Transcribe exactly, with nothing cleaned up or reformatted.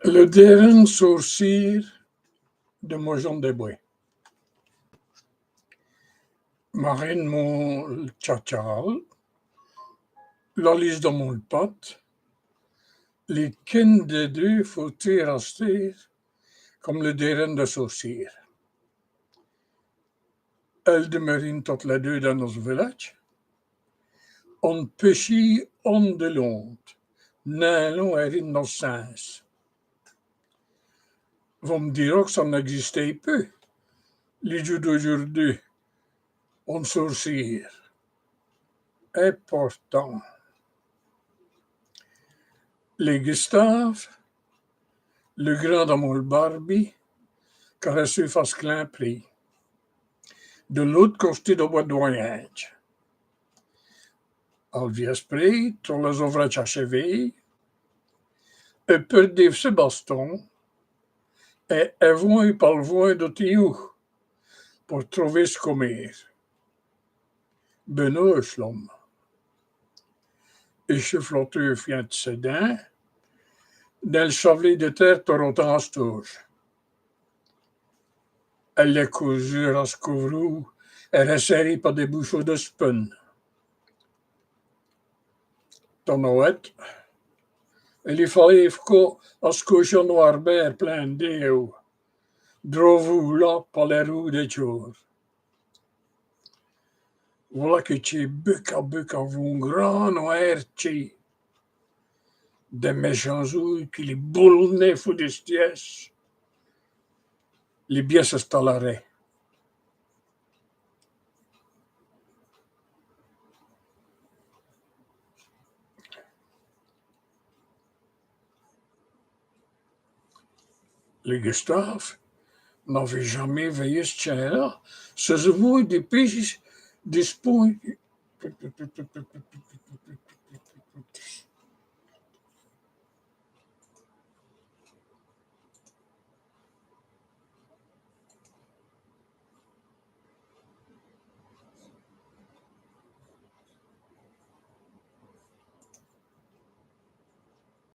Li dêrin sôrcîr di Maujon-dès-Bwès. Marine mon tchâl, l'Alice dins mon pate, lèquin dès deûs faut-i rester come li dêrin dès sôrcîrs ? Èles dimèrin totes lès deûs dins nosse viladje. On n' pèchît one di l'ôte, nin l'on èrin dins l' sins. Vos m' dîroz qu' ça n'ègzistéve pus, li djoû d'aujôrdu, on sôrcîr. Èt portant, li Gustave, li grand dins mon barbi, qu'a rèçû fasse clin prî. Di l'ôte costé do bwès d' Wayindje. Al vièsprî, tos lès-ouvradjes achèvéyes, èt pèrdéve si baston, èt èvôye pa l' vôye do tiyou, po trover s' comér. Binauje l'ome. Èt si floteûve fwin d' sès dints, dins l' chavelî di tère tot rotant a stauge. Èl coûjîve a s' couvroû èt rèssêrî pa dès bouchôs di spin. Tot n' wête, i li faléve co ascauchî on nwâr bêre plin d' dêwes, drovoû la pa lès roûs dès djoûs. Vola qui dj' sé buque a buque avou on grand nwâr tchî. Dès mèchants-oûy qui li boulnèt foû dès tièsses. Li bièsse èst à l'arèt. Li Gustave n'avéve jamés vèyu ç' tchén-la, si s' vôye dès pîs, dès spôyes.